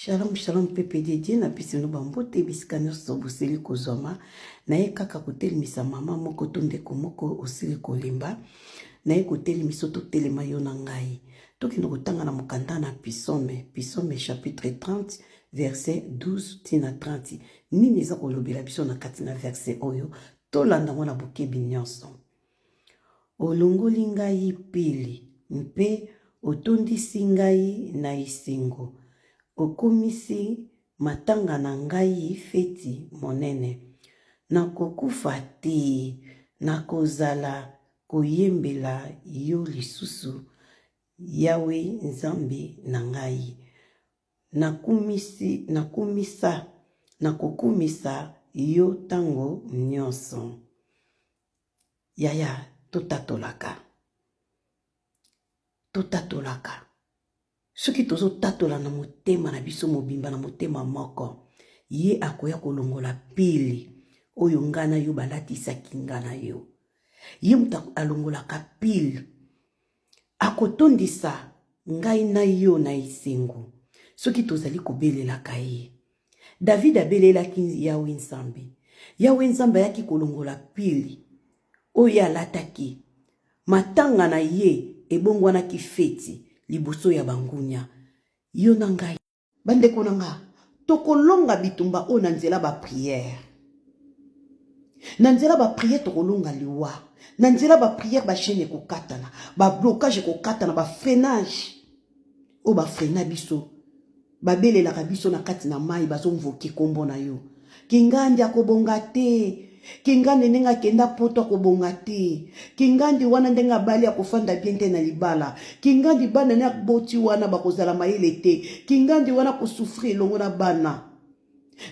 Shalom shalom pepe de Dieu napesi bino bambote bisika nyonso bosili kozwama naye kaka kotelemisa mama moko to ndeko moko osili kolemba naye kotelemisa totelema yo na ngai tokende kotanga na mokanda na pisome pisome chapitre 30 verset 12 tina 30 nini eza kolobela biso na kati na verset oyo tolanda yango na bokebi nyonso Olongoli ngai pili mpe otondisi ngai na esengo, okomisi matanga na ngai feti monene. Nakokufa te, nakozala koyembela yo lisusu, Yawe Nzambe na ngai. Nakumisi, nakumisa, nakokumisa yo tango nyonso. Yaya totatolaka totatolaka soki tozotatola na motema na biso mobimba na motema moko ye akoya kolongola pili oyo ngai na yo balatisaki ngai na yo ye moto alongolaka pile akotondisa ngai na yo na esengo soki tozali kobelelaka ye David abelelaki Yawe Nzambe. Yawe Nzambe ayaki kolongola pili oyo ye alataki. Matanga na ye ebongwanaki feti liboso ya bangunya. Yo na ngai. Bandeko na nga, tokolonga bitumba oyo na nzela ba prière. Na nzela ba prière tokolonga liwa. Na nzela ba prière ba chaîne ekokatana, ba blocage ekokatana, ba freinage. oyo ba frena biso babelelaka biso na kati na mai bazomvoke nkombo na yo kingandi akobonga te kingandi ndenge akenda poto akobonga te kingandi wana ndenge abali akofanda bien te na libala kingandi bana ne aboti wana bakozala mayele te kingandi wana akosouffrir elongo na bana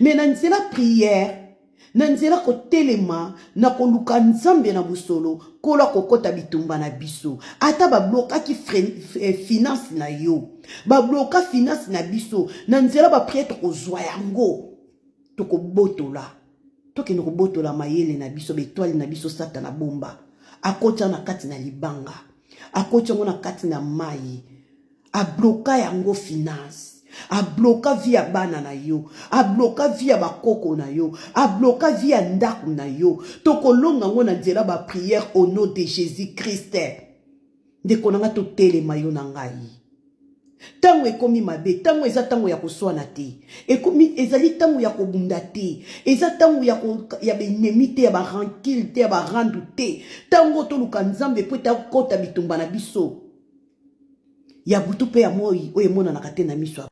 me na nzela priere na nzela kotelema na koluka nzambe na bosolo nkolo akokɔta bitumba na biso ata bablokaki eh, finance na yo babloka finance na biso na nzela bapriere tokozwa yango tokobotola tokende kobotola mayele na biso baetoile na biso satana bomba akotya na kati na libanga akotya yango na kati na mai abloka yango finance abloka vie ya bana na yo abloka vie ya bakoko na yo abloka vie ya ndako na yo tokolonga yango na nzela bapriere au nom de jésus christ ndeko na ngai totelema yo na ngai ntango ekomi mabe ntango eza ntango ya koswana te ekomi ezali ntango ya kobunda te eza ntango ya, ya baennemi te ya barankile te ya barandu te ntango toluka nzambe mpo ete akota bitumba na biso ya butu mpe ya moi oyo emonanaka te na miso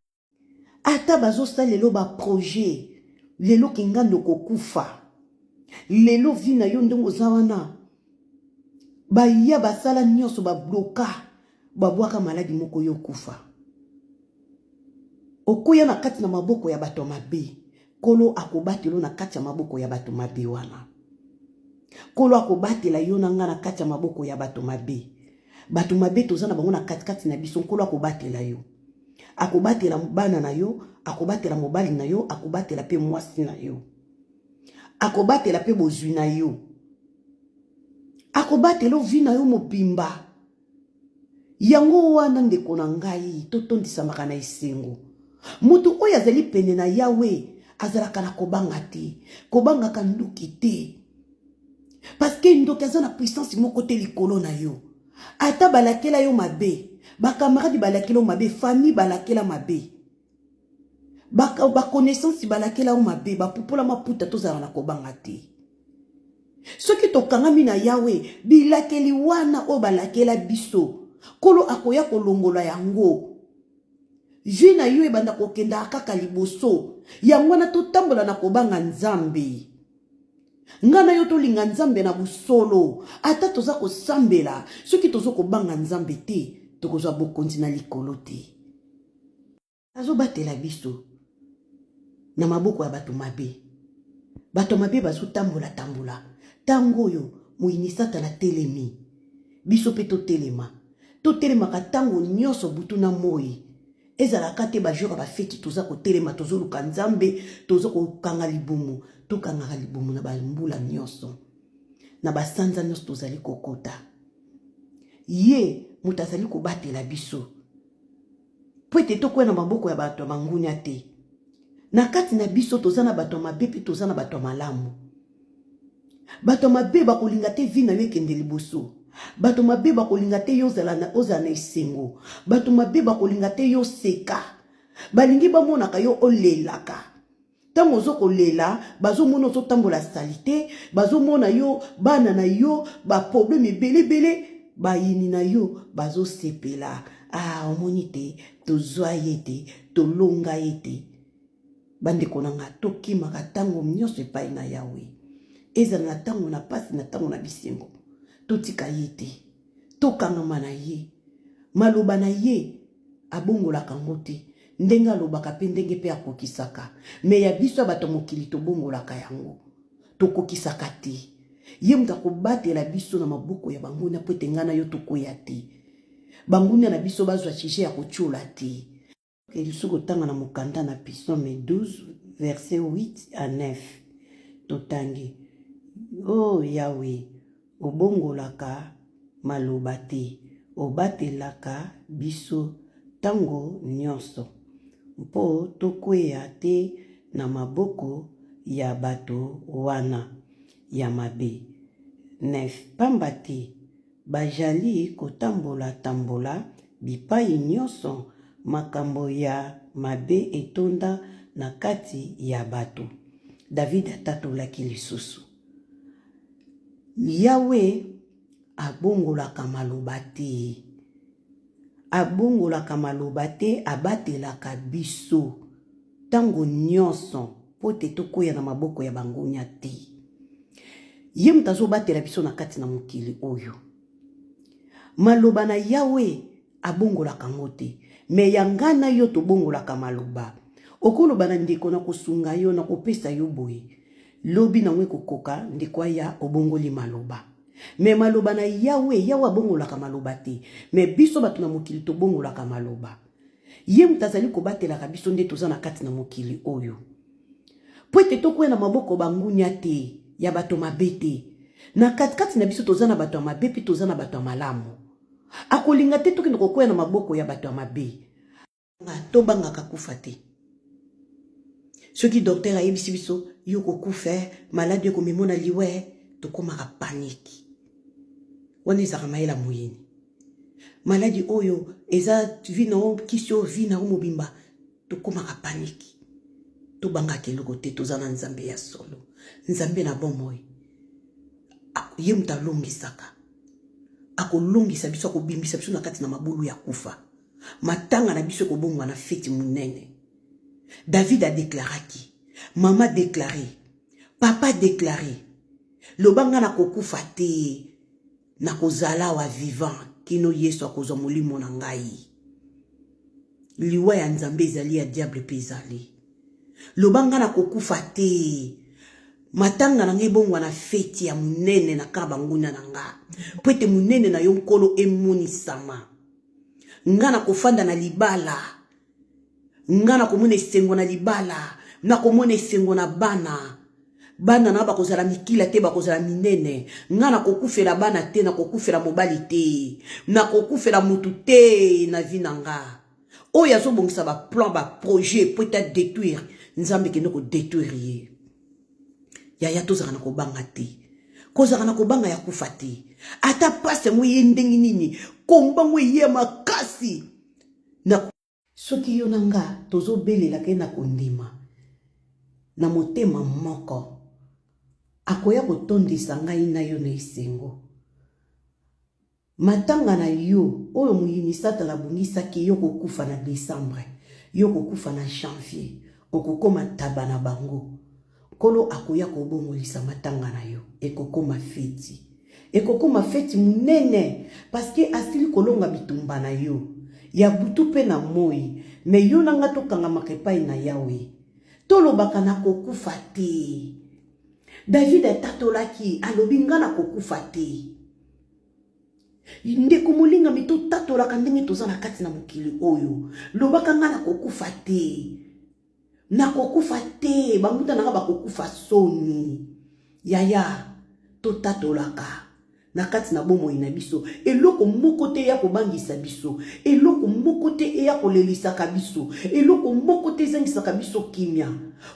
ata bazosala lelo baprojet lelo kingando kokufa lelo vi na yo ndenge oza wana baya basala nyonso babloka babwaka maladi moko yo okufa okoya na kati na maboko ya bato ya mabe nkolo akobatela yo na kati ya maboko ya bato mabe wana nkolo akobatela yo na ngai na kati ya maboko ya bato mabe bato mabe toza na bango na katikati na biso nkolo akobatela yo akobatela bana na yo akobatela mobali na yo akobatela mpe mwasi na yo akobatela mpe bozwi na yo akobatela ovi na yo mobimba yango wana ndeko na ngai totondisamaka na esengo moto oyo azali pene na yawe azalaka na kobanga te kobangaka ndoki te parceke ndoki aza na puissance moko te likolo na yo ata balakela yo mabe bakamaradi balakela yo mabe famille balakela mabe baconnaissance balakela yo mabe bapupola maputa tozala na kobanga te soki tokangami na yawe bilakeli wana oyo balakela biso nkolo akoya kolongola yango vie na yo ebanda kokendaka kaka liboso yango wana totambola na kobanga nzambe Nga na yo tolinga Nzambe na bosolo. Ata toza kosambela, soki tozo kobanga Nzambe te, tokozwa bokonzi na likolo te. Azobatela biso na maboko ya bato mabe. Bato mabe bazotambola tambola. Tango oyo moyini Satana atelemi, biso mpe totelema. Totelemaka tango nyonso butu na moi. Ezala ka te ba jour ya ba feti toza kotelema tozoluka nzambe toza kokanga libumu tokangaka libumu na bambula nyonso na basanza nyonso tozali kokota ye moto azali kobatela biso mpo ete tokwea na maboko ya bato ya bangunya te. Na kati na biso toza na bato ya mabe mpe toza na bato ya malamu. Bato ya mabe bakolinga te vie na yo ekende liboso. Bato mabe bakolinga te yo ozala na, ozala na esengo. Bato mabe bakolinga te yo oseka. Balingi bamonaka yo olelaka. Ntango ozo kolela, bazomona ozotambola salite, bazomona yo bana na yo ba problème ebele ebele, bayini na yo bazosepela. Ah, omoni te, tozwa ye te, tolonga ye te. Bandeko na nga, tokimaka ntango nyonso epai na Yawe. Ezala na ntango na pasi, na ntango na bisengo, totika ye te, tokangama na ye. Maloba na ye abongolaka yango te, ndenge alobaka mpe ndenge mpe akokisaka. Me ya biso ya bato ya mokili tobongolaka yango, tokokisaka te. Ye moto akobatela biso na maboko ya banguna mpo ete ngai na yo tokweya te, banguna na biso bazwa sujet ya kotiola te. Lisusu kotanga na mokanda na Psaume 12 verset 8 à 9, totangi: O oh, Yawe, obongolaka maloba te, obatelaka biso ntango nyonso, mpo tokweya te na maboko ya bato wana ya mabe. 9 pamba te Bajali kotambola-tambola bipai nyonso, makambo ya mabe etonda na kati ya bato. David atatolaki lisusu, Yawe abongolaka maloba te. Abongolaka maloba te, abatelaka biso ntango nyonso mpo ete tokwea na maboko ya bangunya te. Ye moto azobatela biso na kati na mokili oyo. Maloba na Yawe abongolaka yango te, me ya nga na yo tobongolaka maloba. Okoloba na ndeko, nakosunga yo, nakopesa yo boye, lobi nango ekokoka, ndeko aya, obongoli maloba. Me maloba na Yawe, Yawe abongolaka maloba te, me biso bato na mokili tobongolaka maloba. Ye moto azali kobatelaka biso nde toza na kati na mokili oyo, mpo ete tokwea na maboko bangunya te, ya bato mabe te. Na katikati na biso toza na bato ya mabe mpe toza na bato ya malamu. Akolinga te tokende kokwea na maboko ya bato ya mabe. Tobangaka kufa te. Soki docteur ayebisi biso yo kokufa, maladi ekomemona liwa, tokomaka paniki. Wana ezalaka mayele ya moyini. Maladi oyo eza vi na yo, kisi oyo vi na yo mobimba, tokomaka paniki. Tobangaka eloko te, toza na Nzambe ya solo, Nzambe na bomoi. Ye moto alongisaka, akolongisa biso, akobimisa biso na kati na mabulu ya kufa. Matanga na biso ekobongwana feti monene. David adeklaraki, mama deklare, papa deklare, loba nga nakokufa te, nakozala awa vivant kino Yesu akozwa molimo na ngai. Liwa ya Nzambe ezali, ya diable mpe ezali. Loba nga nakokufa te, matanga na ngai ebongwana feti ya monene na kaka banguna na nga, mpo ete monene na yo Nkolo emonisama. Nga nakofanda na libala, nga nakomona esengo na libala, nakomona esengo na bana. Bana na bakozala mikila te, bakozala minene. Nga nakokufela bana te, nakokufela mobali te, nakokufela mutu te na vie na nga. Oyo azobongisa ba plan, ba projet po ete adétruire, Nzambe kende kodétruire ye. Yaya, tozalaka na kobanga te, kozalaka na kobanga ya kufa te. Ata pasi yango eye ndenge nini, kombango eye makasi na soki yo na nga tozobelelaka ye na kondima na motema moko, akoya kotondisa ngai na yo na esengo. Matanga na yo oyo moyini Satana abongisaki, yo kokufa na Decembre, yo kokufa na janvier, okokoma taba na bango. Nkolo akoya kobongolisa matanga na yo, ekokoma feti. Ekokoma feti monene, parce que asili kolonga bitumba na yo ya butu mpe na moi. Me yo na nga tokangamaka epai na Yawe, tolobaka nakokufa te. David atatolaki, alobi nga nakokufa te. Ndeko molingami, totatolaka ndenge toza na kati na mokili oyo. Lobaka nga nakokufa te, nakokufa te, banguta na nga bakokufa soni. Yaya, totatolaka. na kati na bomoi na biso. Eloko moko te eya kobangisa biso, eloko moko te eya kolelisaka biso, eloko moko te ezangisaka biso kimia.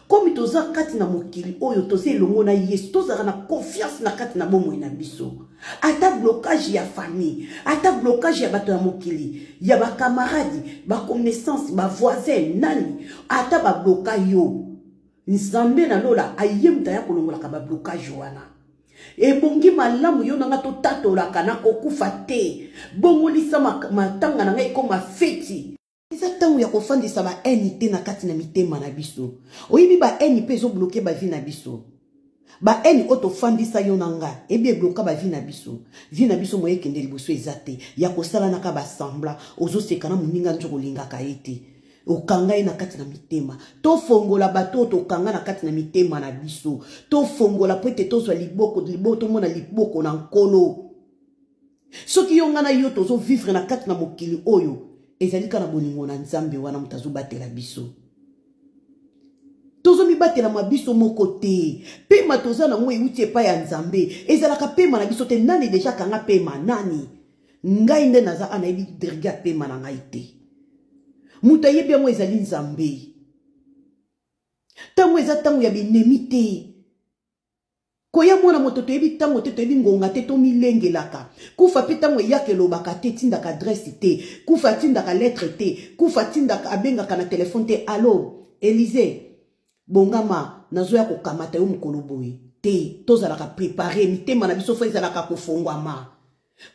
Komi toza kati na mokili oyo, toza elongo na Yesu, tozalaka na confiance na kati na bomoi na biso. Ata blocage ya famille, ata blocage ya bato ya mokili, ya bakamaradi, baconnaissance, bavoisin, nani, ata babloka yo, Nzambe na lola aye moto aya kolongolaka bablocage wana. Ebongi malamu yo na nga totatolaka, nakokufa te, bongolisa matanga na ngai ekoma feti. Eza ntango ya kofandisa ba haine te na kati na mitema na biso. Oyebi ba haine mpe ezobloke ba vie na biso. Ba haine oyo tofandisa yo na nga ebi ebloka ba vie na biso. Vie na biso moye ekende liboso eza te ya kosalanaka ba semblant, ozoseka na moninga nzoka olingaka ye te. Okanga ye na kati na mitema. Tofongola bato oyo tokanga na kati na mitema na biso. Tofongola po ete tozwa liboko, liboko, tomona liboko na Nkolo. Soki yo nga na yo tozo vivre na kati na mokili oyo, ezali kaka na bolingo na Nzambe wana moto azobatela biso. Tozomibatela biso moko te. Pema toza nango euti epai ya Nzambe. Ezalaka pema na biso te. Nani deja kanga pema? Nani? Ngai nde naza ana yebi driga pema na ngai te. Moto ayebi yango ezali Nzambe. Ntango eza ntango ya binemi te. Koya mwana moto toyebi ntango te, toyebi ngonga te, tomilengelaka. Kufa mpe ntango eyaka elobaka te, etindaka adresse te. Kufa atindaka lettre te. Kufa atindaka, abengaka na telefone te. Allo, Elysee, bongama, nazoya kokamata yo mokolo boye. Te, tozalaka prepare, mitema na biso fo ezalaka kofongwama.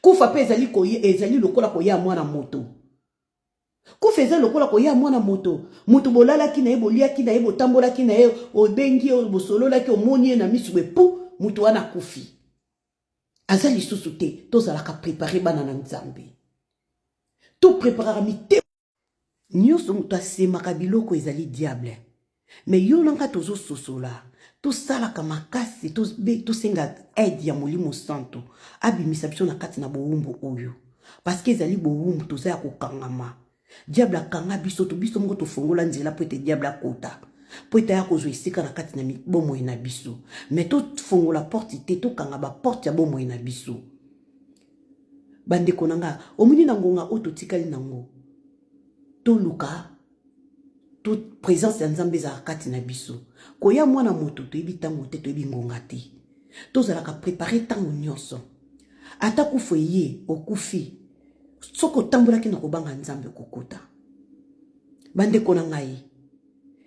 Kufa mpe ezali koye, ezali lokola koya mwana moto. Kufa eza lokola koya mwana moto. Moto bolalaki na ye, boliaki na ye, botambolaki na ye, obengi ye, bosololaki, omoni ye na misu boye, pu, moto wana akufi. Aza lisusu te. Tozalaka prepare bana na Nzambe. Topreparaka mitema. Nyonso moto asemaka biloko ezali diable. Mais yo na nga tozososola, tosalaka makasi, tosenga aide ya Molimo Santo abimisa biso na kati na bowumbu oyo. Parce que ezali bowumbu, toza ya kokangama. Diable akanga biso, to biso moko tofongola nzela po ete diable akota, po ete aya kozwa esika na kati na bomoi na biso. Mais tofongola porte te, tokanga ba porte ya bomoi na biso. Bandeko na nga, omoni na ngonga oyo totikali nango, toluka to présence ya Nzambe ezalaka kati na biso. Koya mwana moto toyebi ntango te, toyebi ngonga te. Tozalaka prépare ntango nyonso. Ata kufa eye, okufi. Soki otambolaki na kobanga Nzambe okokota. Bandeko na ngai,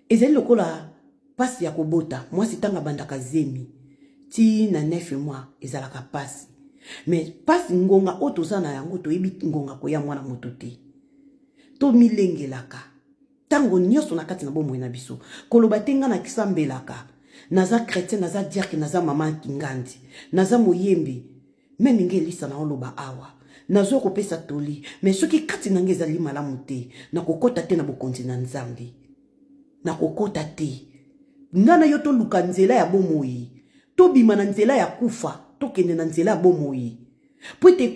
ezali lokola pasi ya kobota. Mwasi ntango abandaka zemi ti na 9 mois ezalaka pasi. Mais pasi ngonga oyo toza na yango, toyebi ngonga koya mwana moto te. Tomilengelaka ntango nyonso na kati na bomoi na biso. Koloba te nga nakisambelaka, naza chrétien, naza diacre, naza mama kingandi, naza moyembi. Meme nge Elisa na oloba awa, nazo kopesa toli, mais soki kati na nge ezali malamu te, nakokota te na bokonzi na Nzambe. Nakokota te. Nga na yo toluka nzela ya bomoi, tobima na nzela ya kufa, tokende na nzela ya bomoi. Po ete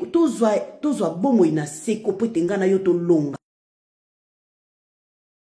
tozwa bomoi na seko, po ete nga na yo tolonga.